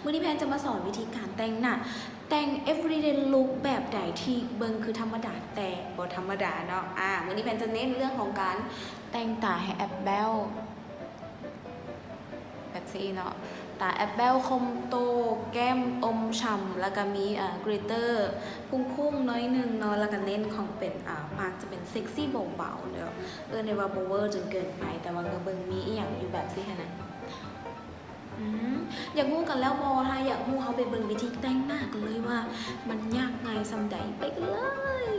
ມື້ນີ້ແພນຈະມາສອນວິທີການແຕ່ງໜ້າ ແຕ່ງ everyday look ແບບໃດທີ່ເບິ່ງຄືທຳມະດາແຕ່ບໍ່ທຳມະດາເນາະ. ອາ ມື້ນີ້ແພນຈະເນັ້ນເລື່ອງຂອງການແຕ່ງຕາໃຫ້ແອບແບ້ວ ແບບຊີ້ເນາະ, ຕາແອບແບ້ວ ຄົມໂຕ, ແກ້ມອົມຊຳ ແລ້ວກະມີ ເອີ glitter ພຸ້ງໆໜ້ອຍໜຶ່ງເນາະ, ແລ້ວກະເນັ້ນຂອງເປັນ ອາ ປາກຈະເປັນເຊັກຊີ້ເບົາໆເນາະ, ເອີ້ນໄດ້ວ່າບໍ່ເວີຈົນເກີນໄປ ແຕ່ວ່າກະເບິ່ງມີອີ່ຫຍັງຢູ່ແບບຊີ້ຫັ້ນນະ. ອືມ ຢາກຮູ້ກັນແລ້ວບໍ່? ຖ້າຢາກຮູ້ ເຮົາໄປເບິ່ງວິທີແຕ່ງໜ້າກັນເລີຍວ່າມັນຍາກງ່າຍສ່ຳໃດ. ໄປກັນເລີຍ.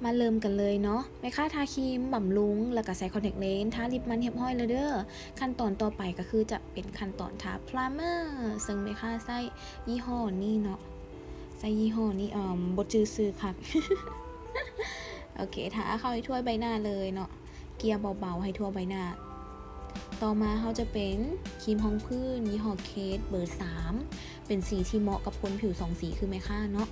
ມາເລີ່ມກັນເລີຍເນາະ. ແມ່ຄ້າທາຄຣີມບຳລຸງ ແລ້ວກະໃສ່ຄອນແທັກເລນ, ທາລິບມັນຮຽບຮ້ອຍແລ້ວເດີ້. ຂັ້ນຕອນຕໍ່ໄປກະຄືຈະເປັນຂັ້ນຕອນທາພຣາຍເມີ, ເຊິ່ງແມ່ຄ້າໃຊ້ຍີ່ຫໍ້ນີ້ເນາະ, ໃຊ້ຍີ່ຫໍ້ນີ້ ອາ ບໍ່ຈື່ຊື່ຄັກ. ໂອເຄ ທາເຂົ້າໃຫ້ທົ່ວໃບໜ້າເລີຍເນາະ. ເກ່ຍເບົາໆໃຫ້ທົ່ວໃບໜ້າ. ຕໍ່ມາເຮົາຈະເປັນຄຣີມຮອງພື້ນຍີ່ຫໍ້ເຄດເບີສາມ ເປັນສີທີ່ເໝາະກັບຄົນຜິວສອງສີຄືແມ່ຄ້າເນາະ.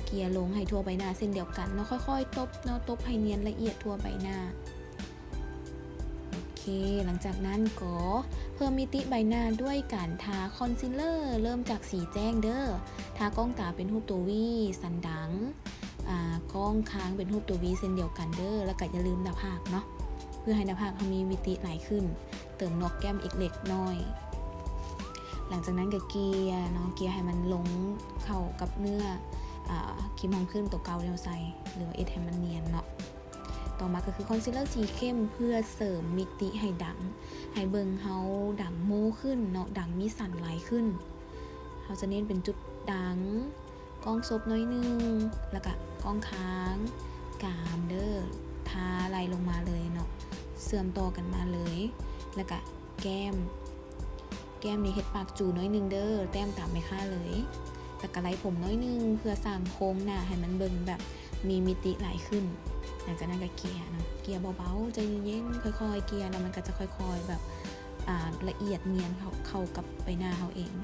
ເກ່ຍລົງໃຫ້ທົ່ວໃບໜ້າເຊັ່ນດຽວກັນເນາະ, ຄ່ອຍໆຕົບເນາະ, ຕົບໃຫ້ນຽນລະອຽດທົ່ວໃບໜ້າ. ໂອເຄ ຫຼັງຈາກນັ້ນກໍເພີ່ມມິຕິໃບໜ້າດ້ວຍການທາຄອນຊີລເລີ ເລີ່ມຈາກສີແຈ້ງເດີ້. ທາກ້ອງຕາເປັນຮູບຕົວວີ, ສັນດັງ ອາ ກ້ອງຄາງເປັນຮູບຕົວວີເຊັ່ນດຽວກັນເດີ້. ແລ້ວກະຢ່າລືມໜ້າຜາກເນາະ, ເພື່ອໃຫ້ໜ້າຜາກເຮົາມີມິຕິຫຼາຍຂຶ້ນ, ເຕີມໜ່ວກແກ້ມອີກເລັກນ້ອຍ. ຫຼັງຈາກນັ້ນກະເກ່ຍເນາະ, ເກ່ຍໃຫ້ມັນລົງເຂົ້າກັບເນື້ອ ອາ ຄຣີມຮອງພື້ນຕົວເກົ່າທີ່ເຮົາໃສ່ ຫຼືວ່າເຮັດໃຫ້ມັນນຽນເນາະ. ຕໍ່ມາກະຄືຄອນຊີລເລີສີເຂັ້ມ ເພື່ອເສີມມິຕິໃຫ້ດັງ, ໃຫ້ເບິ່ງເຮົາດັງໂມຂຶ້ນເນາະ, ດັງມີສັນຫຼາຍຂຶ້ນ. ເຮົາຈະເນັ້ນເປັນຈຸດດັງ ກ້ອງສົບໜ້ອຍໜຶ່ງ ແລ້ວກະກ້ອງຄາງ ກາມເດີ້. ທາໄລ່ລົງມາເລີຍເນາະ, ເຊື່ອມຕໍ່ກັນມາເລີຍ. ແລ້ວກະແກ້ມ ແກ້ມນີ້ເຮັດປາກຈູໜ້ອຍໜຶ່ງເດີ້, ແຕ້ມຕາມແມ່ຄ້າເລີຍ. ແລ້ວກະໄລ່ຜົມໜ້ອຍໜຶ່ງ ເພື່ອສ້າງໂຄງໜ້າໃຫ້ມັນເບິ່ງແບບມີມິຕິຫຼາຍຂຶ້ນ. ຫຼັງຈາກນັ້ນກະເກ່ຍເນາະ, ເກ່ຍເບົາໆ ໃຈເຢັນໆ ຄ່ອຍໆເກ່ຍ ແລ້ວມັນກະຈະຄ່ອຍໆແບບ ອາ ລະອຽດນຽນເຂົ້າ ເຂົ້າກັບໃບໜ້າເຮົາເອງ.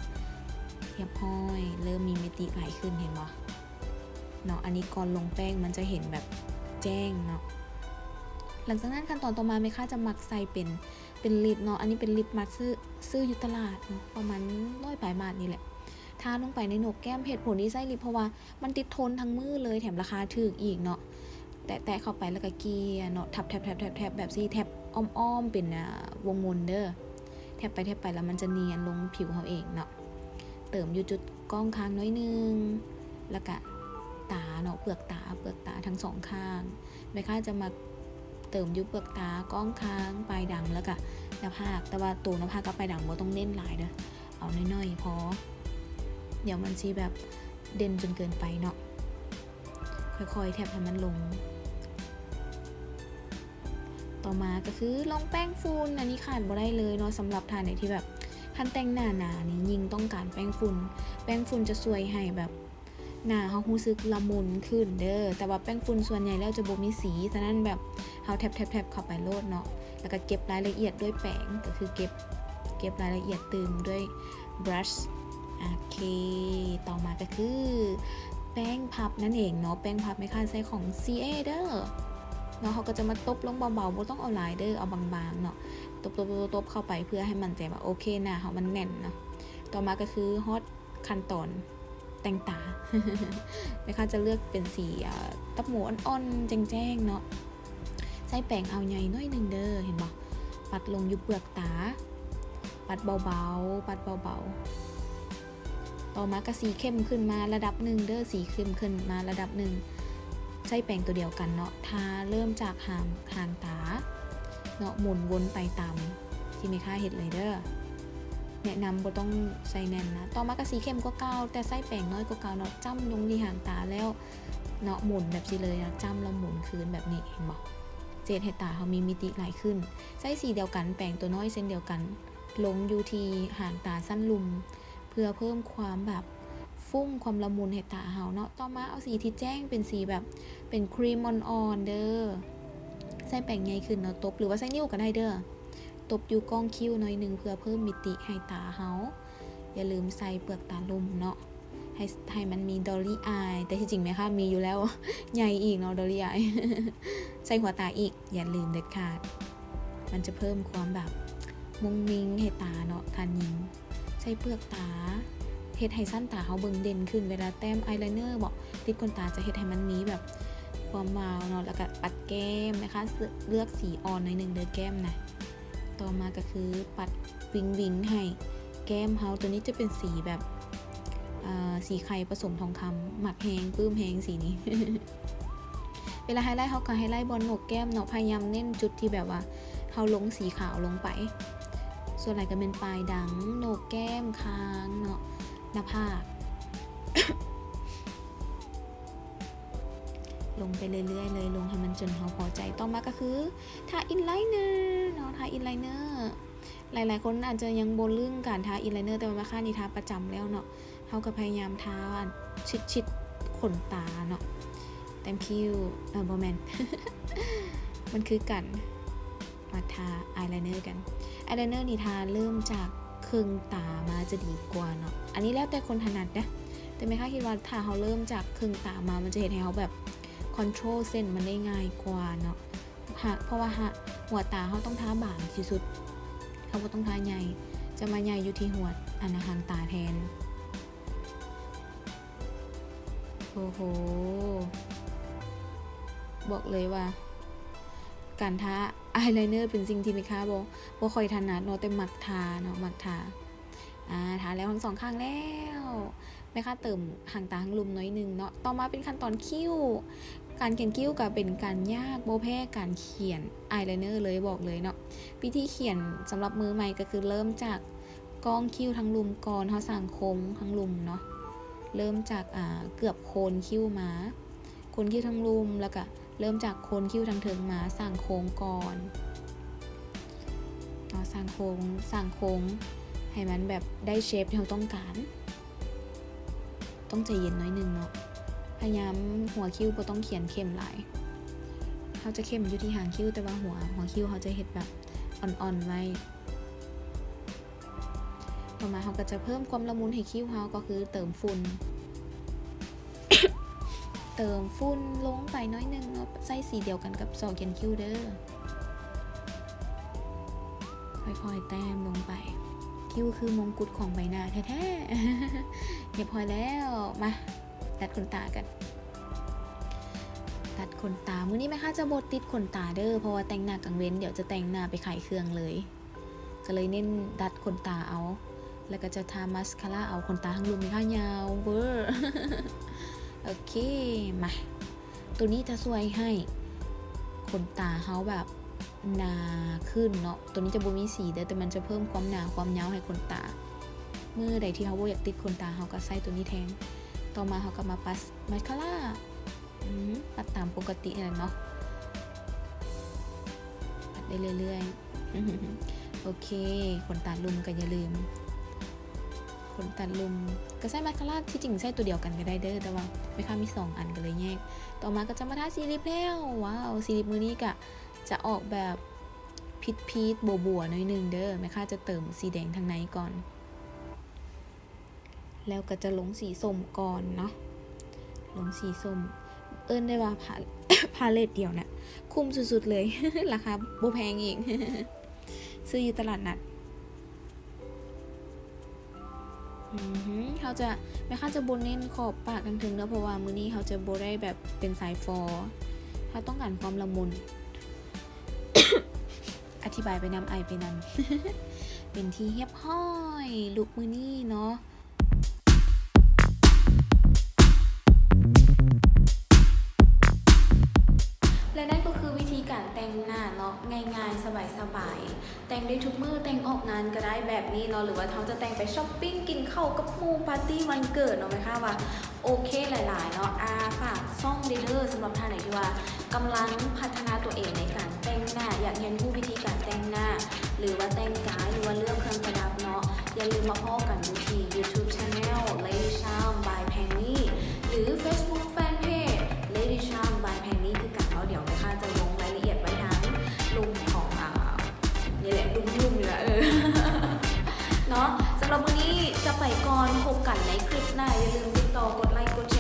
ຮຽບຮ້ອຍ ເລີ່ມມີມິຕິຫຼາຍຂຶ້ນ ເຫັນບໍ່ເນາະ? ອັນນີ້ກ່ອນລົງແປ້ງມັນຈະເຫັນແບບແຈ້ງເນາະ. ຫຼັງຈາກນັ້ນຂັ້ນຕອນຕໍ່ມາ ແມ່ຄ້າຈະມັກໃສ່ເປັນ ເປັນລິບເນາະ, ອັນນີ້ເປັນລິບມັດ ຊື້ ຊື້ຢູ່ຕະຫຼາດເນາະ, ປະມານຮ້ອຍປາຍບາດນີ້ແຫຼະ. ທາລົງໄປໃນໂໜກແກ້ມ, ເຫດຜົນທີ່ໃຊ້ລິບ ເພາະວ່າມັນຕິດທົນທັງມື້ເລີຍ ແຖມລາຄາຖືກອີກເນາະ. ແຕະໆເຂົ້າໄປ ແລ້ວກະເກ່ຍເນາະ, ແທັບໆໆໆ ແບບຊີ້, ແທັບອ້ອມໆເປັນ ອາ ວົງມົນເດີ້. ແທັບໄປແທັບໄປ ແລ້ວມັນຈະນຽນລົງຜິວເຮົາເອງເນາະ. ເຕີມຢູ່ຈຸດກ້ອງຄາງໜ້ອຍໜຶ່ງ ແລ້ວກະຕາເນາະ, ເປືອກຕາ ເປືອກຕາທັງສອງຂ້າງ. ແມ່ຄ້າຈະມັກເຕີມຢູ່ເປືອກຕາ, ກ້ອງຄາງ, ປາຍດັງ ແລ້ວກະໜ້າຜາກ, ແຕ່ວ່າໂຕໜ້າຜາກກັບປາຍດັງບໍ່ຕ້ອງເນັ້ນຫຼາຍເດີ້, ເອົາໜ້ອຍໆພໍ, ດຽວມັນຊິແບບເດັ່ນຈົນເກີນໄປເນາະ. ຄ່ອຍໆແທັບໃຫ້ມັນລົງ. ຕໍ່ມາກະຄືລົງແປ້ງຝຸ່ນ, ອັນນີ້ຂາດບໍ່ໄດ້ເລີຍເນາະ, ສຳລັບທ່ານໃດທີ່ແບບ ຄັນແຕ່ງໜ້າໜານີ້ ຍິ່ງຕ້ອງການແປ້ງຝຸ່ນ. ແປ້ງຝຸ່ນຈະຊ່ວຍໃຫ້ແບບ ໜ້າເຮົາຮູ້ສຶກລະມຸນຂຶ້ນເດີ້, ແຕ່ວ່າແປ້ງຝຸ່ນສ່ວນໃຫຍ່ແລ້ວຈະບໍ່ມີສີ, ສະນັ້ນແບບເຮົາແທັບໆໆເຂົ້າໄປໂລດເນາະ, ແລ້ວກະເກັບລາຍລະອຽດດ້ວຍແປງ, ກະຄືເກັບ ເກັບລາຍລະອຽດຕື່ມດ້ວຍ brush. ໂອເຄ ຕໍ່ມາກະຄືແປ້ງພັບນັ້ນເອງເນາະ, ແປ້ງພັບແມ່ຄ້າໃຊ້ຂອງ ຊີເອ ເດີ້ເນາະ. ເຮົາກະຈະມາຕົບລົງເບົາໆ, ບໍ່ຕ້ອງເອົາຫຼາຍເດີ້, ເອົາບາງໆເນາະ, ຕົບໆໆເຂົ້າໄປ ເພື່ອໃຫ້ໝັ້ນໃຈວ່າ ໂອເຄ ໜ້າເຮົາມັນແໜ້ນເນາະ. ຕໍ່ມາກະຄືຮອດ ຂັ້ນຕອນແຕ່ງຕາ, ແມ່ຄ້າຈະເລືອກເປັນສີ ເອີ ຕັບໝູອ່ອນໆ ແຈ້ງໆເນາະ. ໃຊ້ແປງອ່າວໃຫຍ່ໜ້ອຍໜຶ່ງເດີ້, ເຫັນບໍ່? ປັດລົງຢູ່ເປືອກຕາ, ປັດເບົາໆ ປັດເບົາໆ. ຕໍ່ມາກະສີເຂັ້ມຂຶ້ນມາລະດັບໜຶ່ງເດີ້, ສີເຂັ້ມຂຶ້ນມາລະດັບໜຶ່ງ. ໃຊ້ແປງໂຕດຽວກັນເນາະ, ທາເລີ່ມຈາກຫາງ ຫາງຕາເນາະ, ໝູນວົນໄປຕາມ ທີ່ແມ່ຄ້າເຮັດເລີຍເດີ້. ແນະນຳບໍ່ຕ້ອງໃສ່ແໜ້ນນະ. ຕໍ່ມາກະສີເຂັ້ມກວ່າເກົ່າ, ແຕ່ໃຊ້ແປງນ້ອຍກວ່າເກົ່າເນາະ, ຈ້ຳລົງທີ່ຫາງຕາແລ້ວເນາະ, ໝູນແບບຊີ້ເລີຍເນາະ, ຈ້ຳແລ້ວໝູນຄືນແບບນີ້, ເຫັນບໍ່? ຈະເຮັດໃຫ້ຕາເຮົາມີມິຕິຫຼາຍຂຶ້ນ. ໃຊ້ສີດຽວກັນ, ແປງໂຕນ້ອຍເຊັ່ນດຽວກັນ, ລົງຢູ່ທີ່ຫາງຕາຊັ້ນລຸ່ມ ເພື່ອເພີ່ມຄວາມແບບ ຟຸ້ງຄວາມລະມຸນໃຫ້ຕາເຮົາເນາະ. ຕໍ່ມາເອົາສີທີ່ແຈ້ງເປັນສີແບບເປັນຄຣີມອ່ອນໆເດີ້. ໃຊ້ແປງໃຫຍ່ຂຶ້ນເນາະ, ຕົບ ຫຼືວ່າໃຊ້ນິ້ວກະໄດ້ເດີ້. ຕົບຢູ່ກ້ອງຄິ້ວໜ້ອຍໜຶ່ງ ເພື່ອເພີ່ມມິຕິໃຫ້ຕາເຮົາ. ຢ່າລືມໃສ່ເປືອກຕາລຸ່ມເນາະ, ໃຫ້ ໃຫ້ມັນມີ dolly eye, ແຕ່ທີ່ຈິງແມ່ຄ້າມີຢູ່ແລ້ວ ໃຫຍ່ອີກເນາະ dolly eye. ໃສ່ຫົວຕາອີກ, ຢ່າລືມເດັດຂາດ. ມັນຈະເພີ່ມຄວາມແບບ ມຸ້ງມິ້ງໃຫ້ຕາເນາະ ທ່ານຍິງ. ໃສ່ເປືອກຕາ ເຮັດໃຫ້ຊັ້ນຕາເຮົາເບິ່ງເດັ່ນຂຶ້ນ. ເວລາແຕ້ມອາຍໄລເນີເບາະ ຕິດຂົນຕາ ຈະເຮັດໃຫ້ມັນມີແບບຄວາມວາວເນາະ. ແລ້ວກະປັດແກ້ມນະຄະ ເລືອກສີອ່ອນໜ້ອຍໜຶ່ງເດີແກ້ມນະ. ຕໍ່ມາກະຄືປັດວິງໆໃຫ້ແກ້ມເຮົາ. ໂຕນີ້ຈະເປັນສີແບບ ອ່າ ສີໄຂ່ປະສົມທອງຄຳ. ມັກແຮງ ປຶ້ມແຮງສີນີ້. ເວລາໄຮໄລເຮົາກະໄຮໄລບ່ອນໂໜກແກ້ມເນາະ, ພະຍາຍາມເນັ້ນຈຸດທີ່ແບບວ່າເຮົາລົງສີຂາວລົງໄປ. ສ່ວນຫຼາຍກະແມ່ນປາຍດັງ, ໂໜກແກ້ມ, ຄາງເນາະ, ໜ້າຜາກ. ລົງໄປເລື້ອຍໆເລີຍ, ລົງໃຫ້ມັນຈົນເຮົາພໍໃຈ. ຕໍ່ມາກະຄືທາອິນໄລເນີເນາະ, ທາອິນໄລເນີ. ຫຼາຍໆຄົນອາດຈະຍັງບໍ່ລຶ້ງການທາອິນໄລເນີ, ແຕ່ວ່າແມ່ຄ້ານີ້ທາປະຈຳແລ້ວເນາະ. ເຮົາກະພະຍາຍາມທາອັນຊິດໆຂົນຕາເນາະ, ແຕ້ມຄິ້ວ ເອີ ບໍ່ແມ່ນ ມັນຄືກັນ. ມາທາອາຍໄລເນີກັນ. ອາຍໄລເນີນີ້ທາເລີ່ມຈາກເຄິ່ງຕາມາຈະດີກວ່າເນາະ, ອັນນີ້ແລ້ວແຕ່ຄົນຖະໜັດເດ້. ແຕ່ແມ່ຄ້າຄິດວ່າຖ້າເຮົາເລີ່ມຈາກເຄິ່ງຕາມາ ມັນຈະເຮັດໃຫ້ເຮົາແບບຄອນໂທຣເສັ້ນມັນໄດ້ງ່າຍກວ່າເນາະ. ຫາກ ເພາະວ່າຫາກຫົວຕາເຮົາຕ້ອງທາບາງທີ່ສຸດ, ເຮົາບໍ່ຕ້ອງທາໃຫຍ່, ຈະມາໃຫຍ່ຢູ່ທີ່ຫົວ ອັນນະ ຫາງຕາແທນ. ໂອ້ໂຫ ບອກເລີຍວ່າການທາອາຍໄລເນີເປັນສິ່ງທີ່ແມ່ຄ້າບໍ່ ບໍ່ຄ່ອຍຖະໜັດເນາະ, ແຕ່ມັກທາເນາະ, ມັກທາ. ອາ ທາແລ້ວທັງສອງຂ້າງແລ້ວ, ແມ່ຄ້າເຕີມຫາງຕາທາງລຸ່ມໜ້ອຍໜຶ່ງເນາະ. ຕໍ່ມາເປັນຂັ້ນຕອນຄິ້ວ. ການຂຽນຄິ້ວກະເປັນການຍາກບໍ່ແພ້ການຂຽນອາຍໄລເນີເລີຍ, ບອກເລີຍເນາະ. ວິທີຂຽນສຳລັບມືໃໝ່ກະຄືເລີ່ມຈາກກ້ອງຄິ້ວທາງລຸ່ມກ່ອນ, ເຮົາສ້າງໂຄ້ງທາງລຸ່ມເນາະ, ເລີ່ມຈາກ ອາ ເກືອບໂຄນຄິ້ວມາ, ໂຄນຄິ້ວທາງລຸ່ມ, ແລ້ວກະ ເລີ່ມຈາກໂຄນຄິ້ວທາງເທິງມາ, ສ້າງໂຄ້ງກ່ອນເນາະ, ສ້າງໂຄ້ງ ສ້າງໂຄ້ງໃຫ້ມັນແບບໄດ້ເຊບທີ່ເຮົາຕ້ອງການ. ຕ້ອງໃຈເຢັນໜ້ອຍໜຶ່ງເນາະ, ພະຍາຍາມຫົວຄິ້ວບໍ່ຕ້ອງຂຽນເຂັ້ມຫຼາຍ. ເຮົາຈະເຂັ້ມຢູ່ທີ່ຫາງຄິ້ວ, ແຕ່ວ່າຫົວ ຫົວຄິ້ວເຮົາຈະເຮັດແບບອ່ອນໆໄວ້. ຕໍ່ມາເຮົາກະຈະເພີ່ມຄວາມລະມຸນໃຫ້ຄິ້ວເຮົາ ກໍຄືເຕີມຝຸ່ນ ເຕີມຝຸ່ນລົງໄປໜ້ອຍໜຶ່ງເນາະ, ໃຊ້ສີດຽວກັນກັບຊໍຂຽນຄິ້ວເດີ. ຄ່ອຍໆແຕ້ມລົງໄປ. ຄິ້ວຄືມົງກຸດຂອງໃບໜ້າແທ້ໆ. ຮຽບຮ້ອຍແລ້ວ. ມາ ຕັດຂົນຕາກັນ. ຕັດຂົນຕາ. ມື້ນີ້ແມ່ຄ້າຈະບໍ່ຕິດຂົນຕາເດີ ເພາະວ່າແຕ່ງໜ້າກາງເວັນ, ດຽວຈະແຕ່ງໜ້າໄປຂາຍເຄື່ອງເລີຍ. ກະເລີຍເນັ້ນດັດຂົນຕາເອົາ, ແລ້ວກະຈະທາມາສຄາຣາເອົາ. ຂົນຕາທາງລຸ່ມແມ່ຄ້າຍາວເວີ. ໂອເຄ ມາ, ໂຕນີ້ຈະຊ່ວຍໃຫ້ຂົນຕາເຮົາແບບໜາຂຶ້ນເນາະ. ໂຕນີ້ຈະບໍ່ມີສີເດີ, ແຕ່ມັນຈະເພີ່ມຄວາມໜາຄວາມຍາວໃຫ້ຂົນຕາ. ມື້ໃດທີ່ເຮົາບໍ່ຢາກຕິດຂົນຕາ ເຮົາກະໃຊ້ໂຕນີ້ແທນ. ຕໍ່ມາເຮົາກະມາປັດມາສຄາຣາ. ອືມ ປັດຕາມປົກກະຕິຫັ້ນແຫຼະເນາະ, ປັດໄດ້ເລື້ອຍໆ. ໂອເຄ ຂົນຕາລຸ່ມກະຢ່າລືມ, ຂົນຕາລຸ່ມກະໃຊ້ມາສຄາຣາ, ທີ່ຈິງໃຊ້ໂຕດຽວກັນກະໄດ້ເດີ, ແຕ່ວ່າແມ່ຄ້າມີສອງອັນກະເລີຍແຍກ. ຕໍ່ມາກະຈະມາທາຊີລິບແລ້ວ. ວ້າວ ຊີລິບມື້ນີ້ກະຈະອອກແບບພີດໆບົວໆໜ້ອຍໜຶ່ງເດີ, ແມ່ຄ້າຈະເຕີມສີແດງທາງໃນກ່ອນ. ແລ້ວກະຈະລົງສີສົ້ມກ່ອນເນາະ, ລົງສີສົ້ມ. ເອີ້ນໄດ້ວ່າພາ ພາເລັດດຽວນະ ຄຸ້ມສຸດໆເລີຍ, ລາຄາບໍ່ແພງອີກ, ຊື້ຢູ່ຕະຫຼາດນັດ. ອືຮຶ ເຮົາຈະ ແມ່ຄ້າຈະບໍ່ເນັ້ນຂອບປາກທາງເທິງເນາະ, ເພາະວ່າມື້ນີ້ເຮົາຈະບໍ່ໄດ້ແບບເປັນສາຍຟໍ, ເຮົາຕ້ອງການຄວາມລະມຸນ. ອະທິບາຍໄປນຳ ໄອໄປນຳ. ເປັນທີ່ຮຽບຮ້ອຍ ລຸກມື້ນີ້ເນາະ. ແລະນັ້ນກໍຄືວິທີການແຕ່ງໜ້າເນາະ, ງ່າຍໆ ສະບາຍໆ, ແຕ່ງໄດ້ທຸກມື້, ແຕ່ງອອກງານກໍໄດ້ແບບນີ້ເນາະ, ຫຼືວ່າເຮົາຈະແຕ່ງໄປຊັອບປິງ, ກິນເຂົ້າກັບໝູ່, ປາຕີ້ວັນເກີດເນາະ, ແມ່ຄ້າວ່າ ໂອເຄຫຼາຍໆເນາະ. ອາ ຝາກຊ່ອງເດີ ສຳລັບທ່ານໃດທີ່ວ່າກຳລັງພັດທະນາຕົວເອງໃນການແຕ່ງໜ້າ, ຢາກຮຽນຮູ້ວິທີການແຕ່ງໜ້າ ຫຼືວ່າແຕ່ງກາຍ ຫຼືວ່າເລືອກເຄື່ອງປະດັບເນາະ, ຢ່າລືມມາພໍ້ກັນຢູ່ທີ່ YouTube Channel Lady Charm by Penny ຫຼື Facebook Fanpage Lady Charm by Penny ຄືກັນເນາະ. ດຽວແມ່ຄ້າຈະລົງລາຍລະອຽດໄວ້ທາງລຸ່ມຂອງ ອາ ນີ້ແຫຼະ ລຸ່ມໆນີ້ລະ ເອີ ເນາະ. ສຳລັບມື້ນີ້ຈະໄປກ່ອນ, ພົບກັນໃນຄລິບໜ້າ. ຢ່າລືມຕິດຕໍ່ ກົດໄລກ໌ ກົດແຊ